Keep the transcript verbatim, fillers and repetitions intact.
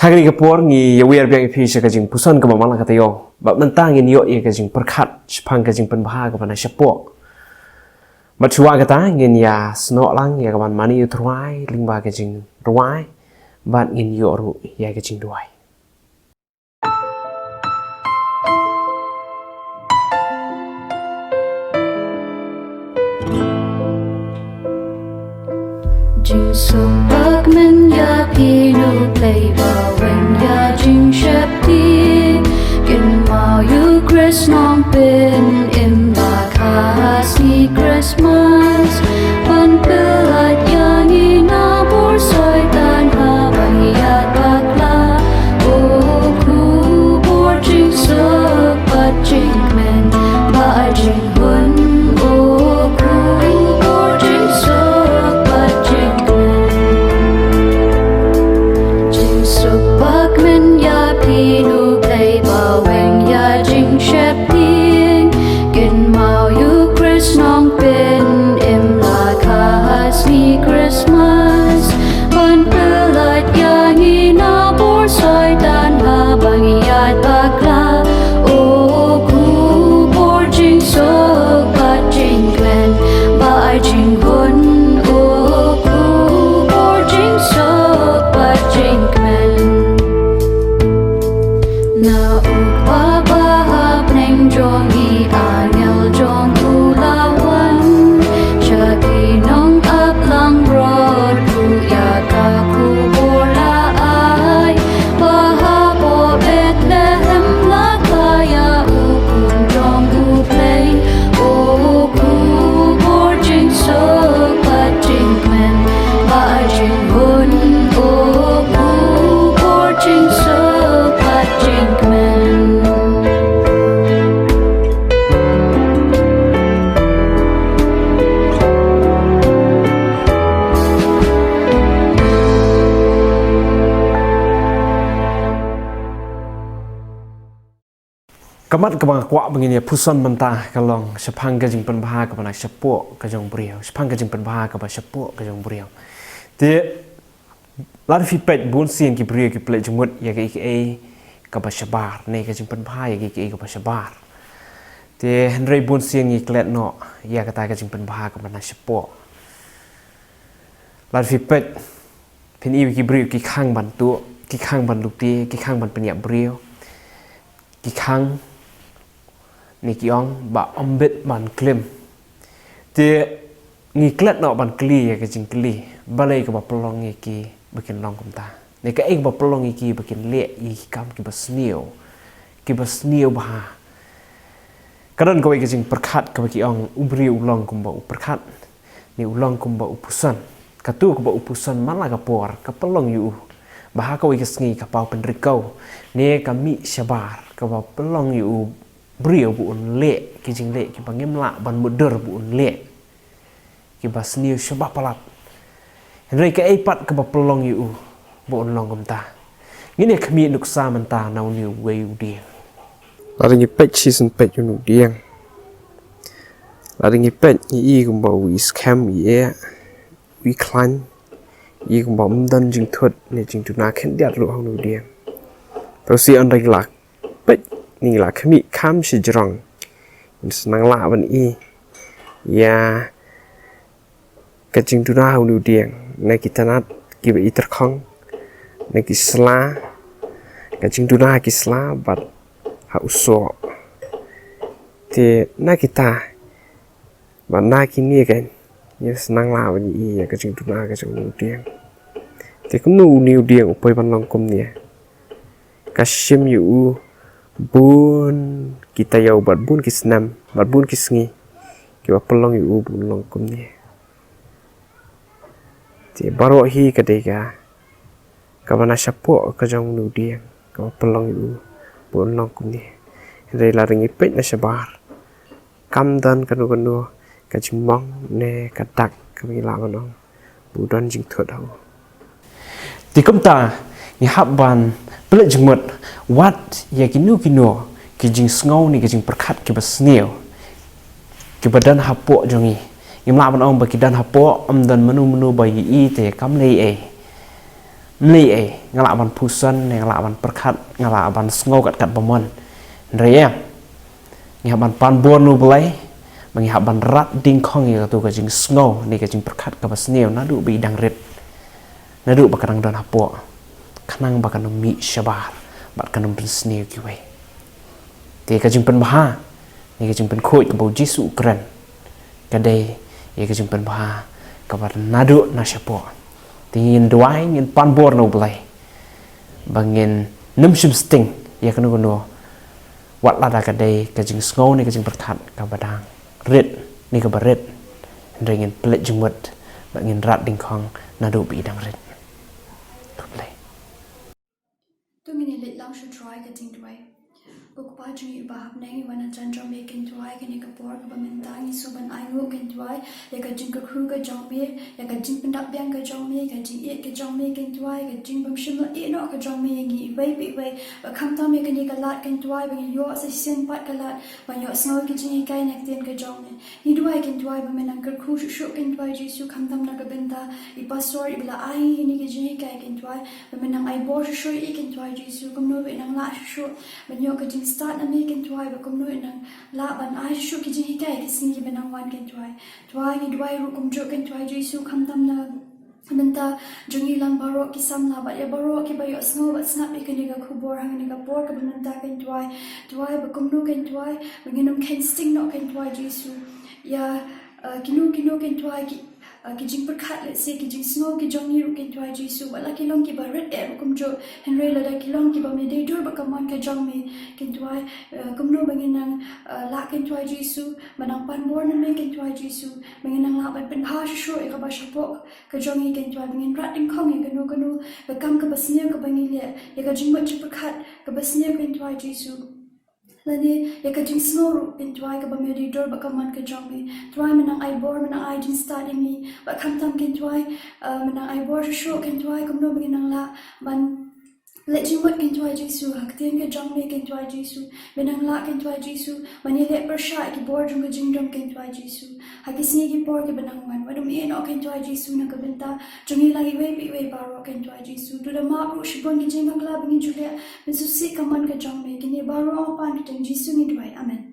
Ha kane ka por ngi ïawer biang ïa phi sha ka jingpuson kaba man la ka taïew. Bad mynta ngin ïoh ïa ka jingpyrkhat shaphang ka jingpynbha kaba na shapoh. Bad shuwa kata ngin ïa snoh lang ïa ka ban mane ïa u trai lyngba ka jingrwai. Bad ngin ïoh ruh ïa ka jingduwai. Jingsuk bad kmen ïa phi nu Blei ba weng ïa jingsheptieng. Kynmaw ïa u Khrist Nongpynim la kha ha sngi Christmas. Ban pynlait ïa ngi na bor Soitan haba ngi ïaid bakla. O khubor jingsuk bad jingkmen ba ai jinghun. O khubor jingsuk bad jingkmen. Jingsuk bad kmen ïa phi nu Blei ba weng ïa jingsheptieng. Kynmaw ïa u Khrist Nongpynim la kha ha sngi Christmas. Ban pynlait ïa ngi na bor Soitan haba ngi ïaid bakla. O khubor jingsuk bad jingkmen ba ai jinghun. O khubor jingsuk bad jingkmen. Na u kpa ba ha bneng jong ngi angel jong u la wan. Sha ki nongap langbrot ruh ïa ka khubor la ai. Ba hapoh Bethlehem la kha ïa u khun jong u Blei. O khubor jingsuk bad jingkmen ba ai jinghun. O khubor jingsuk bad jingkmen. Ka mat kaba nga kwah ba ngin ïa puson mynta ka long shaphang ka jingpynbha kaba na shapoh ka jong u briew, shaphang ka jingpynbha kaba shapoh ka jong u briew. Te lada phi peit bun sien ki briew ki pynleit jingmut ïa kaei kaei kaba shabar, ne ka jingpynbha ïa kaei kaei kaba shabar. Te hynrei bun sien ngi klet noh ïa kata ka jingpynbha kaba na shapoh. Lada phi peit, phin ïohi ki briew ki khang ban tuh, ki khang ban lute, ki khang ban pynïap briew. Ki khang ne ki ong ba ym bit ban klim. Te ngi klet noh ban kylli ïa ka jingkylli, balei kaba pynlong ïa ki ba kin long kumta? Ne kaei kaba pynlong ïa ki ba kin leh ïa ki kam kiba sniew, kiba sniew bha? Ka don kawei ka jingpyrkhat kaba ki ong, u briew u long kumba u pyrkhat, ne u long kumba u puson. Katu kaba u puson man la ka por ka pynlong ïa u ba ha kawei ka sngi ka paw pynriew, ne ka mih shabar, kaba pynlong ïa u briew ba un leh ki jingleh kiba ngim lah ban mutdur ba un leh, kiba sniew shabar palat. Hynrei kaei pat kaba pynlong ïa u ba un long kumta? Ngin ïa khmih nuksa mynta na une uwei u dieng. Lada ngi peit shisien peit une u dieng, lada ngi peit ngi i kumba u i skhem, i eh, u i khlaiñ, i kumba ym don jingthut ne jingduna khyndiat ruh ha une u dieng. Te u shu ong, ngi la peit, ngi la khmih kham shajrong, ngin sa nang lah ban i ïa ka jingduna ha une u dieng, na ki tnat kiba i tyrkhong, na ki sla, ka jingduna ha ki sla bad ha u soh. Te na kita bad na kine kan, ngin sa nang lah ban i ïa ka jingduna ka jong une u dieng. Te kumno une u dieng u poi ban long kumne? Ka shim ïa u bun ki taïew bad bun ki snem bad bun ki sngi kiba pynlong ïa u ba un long kumne. Te baroh hi ka dei ka, kaba na shapoh ka jong une u dieng kaba pynlong ïa u ba un long kumne. Hynrei lada ngi peit na shabar, kam don kano kano ka jingmong ne ka dak kaba ngi lah ban ong ba u don jingthut ha u. Te kumta ngi hap ban pynleit jingmut wat ïa kino kino ki jingsngew ne ki jingpyrkhat kiba sniew kiba don hapoh jong ngi. Ngim lah ban ong ba ki don hapoh, ym don mano mano ba ïohi te kam lei ei. Mlei ei, nga lah ban pyrkhat, nga lah ban pyrkhat, nga lah ban sngew kat kat ba mon. Hynrei ïa, ngi hap ban pan bor na U Blei, ba ngi hap ban rat dingkhong ïa katu ka jingsngew ne ka jingpyrkhat kaba sniew naduh ba i dang rit. Naduh ba ka dang don hapoh, khnang ba kan ym mih shabar bad kan ym pynsniew kiwei. Te ka jingpynbha ne ka jingpynkhuid kaba U Jisu u kren, ka dei ïa ka jingpynbha kaba naduh na shapoh. Te ngin duwai, ngin pan bor na U Blei ba ngin nym shim sting ïa kano kano, wat lada ka dei ka jingsngew ne ka jingpyrkhat kaba dang rit ne kaba rit. Hynrei ngin pynleit jingmut ba ngin rat dingkhong naduh ba i dang rit. Khublei. To ngin ïa leit lang sha U Trai ka jingduwai. Ko Kpa jong ngi uba ha bneng, ïa wan hajan jong me kyntuwai, kane ka por kaba mynta ngi sngewbha ban ainguh kyntuwai ïa ka jingkyrkhu ka jong me, ïa ka jingpyndap biang ka jong me, ïa ka jingïeit ka jong me kyntuwai, ïa ka jingbymshym la ïehnoh ka jong me ïa ngi iwei pa iwei. Ba khamtam ïa kane ka lad kyntuwai ba ngi ïoh sa shisien pat ka lad ban ïohsngew ki jinghikai na ka ktien ka jong me. Ngi duwai kyntuwai ba men nang kyrkhu shuh shuh kyntuwai Jisu, khamtam na ka bynta i pastor iba la ai ngi kine ki jinghikai kyntuwai, ba men nang ai bor shuh shuh ïa i kyntuwai Jisu, kumno ba i nang lah shuh shuh ban ïoh ka jingstad na me kyntuwai, ba kumno i nang lah ban ai shuh shuh ki jinghikai ki sngi kiba nang wan kyntuwai. Tuwai ngi duwai ruh kumjuh kyntuwai Jisu, khamtam na ka bynta jong ngi lang baroh ki samla bad ïa baroh kiba ïohsngew bad sngap ïa kane ka khubor ha kane ka por kaba mynta kyntuwai. Tuwai ba kumno kyntuwai ba ngin ym kheiñ sting noh kyntuwai Jisu ïa, uh, kino kino kyntuwai ki, uh, ki jingpyrkhat lehse ki jingsngew ki jong ngi ruh kyntuwai Jisu, wat la ki long kiba rit eh ba kumjuh, hynrei lada ki long kiba me dei dur bad ka mon ka jong me kyntuwai, uh, kumno ba ngin nang, uh, lah kyntuwai Jisu, ba nang pan bor na me kyntuwai Jisu, ba ngin nang lah ban pynbha shuh shuh ïa kaba shapoh ka jong ngi kyntuwai, ba ngin rat dingkhong ïa kano kano ka kam kaba sniew kaba ngi leh, ïa ka jingmut jingpyrkhat kaba sniew kyntuwai Jisu. Lane ïa ka jingsngew ruh kyntuwai kaba me dei dur bad ka mon ka jong me. Tuwai men nang ai bor, men nang ai jingstad ïa ngi. Bad khamtam kyntuwai, uh, men nang ai bor shuh shuh kyntuwai kumno ba ngin nang lah ban leh jingmut kyntuwai Jisu ha ka ktien ka jong me kyntuwai Jisu. Men nang lah kyntuwai Jisu ban ïaleh pyrshah ïa ki bor jong ka jingdum kyntuwai Jisu ha ki sngi ki por kiba nang wan. Wat ym ïehnoh kyntuwai Jisu na ka bynta jong ngi lang iwei pa iwei baroh kyntuwai Jisu. To da map ruh shibun ki jingbakla ba ngi ju leh ban sngewsih ka mon ka jong me. Kine baroh nga pan ha ka kyrteng Jisu ngi duwai. Amen.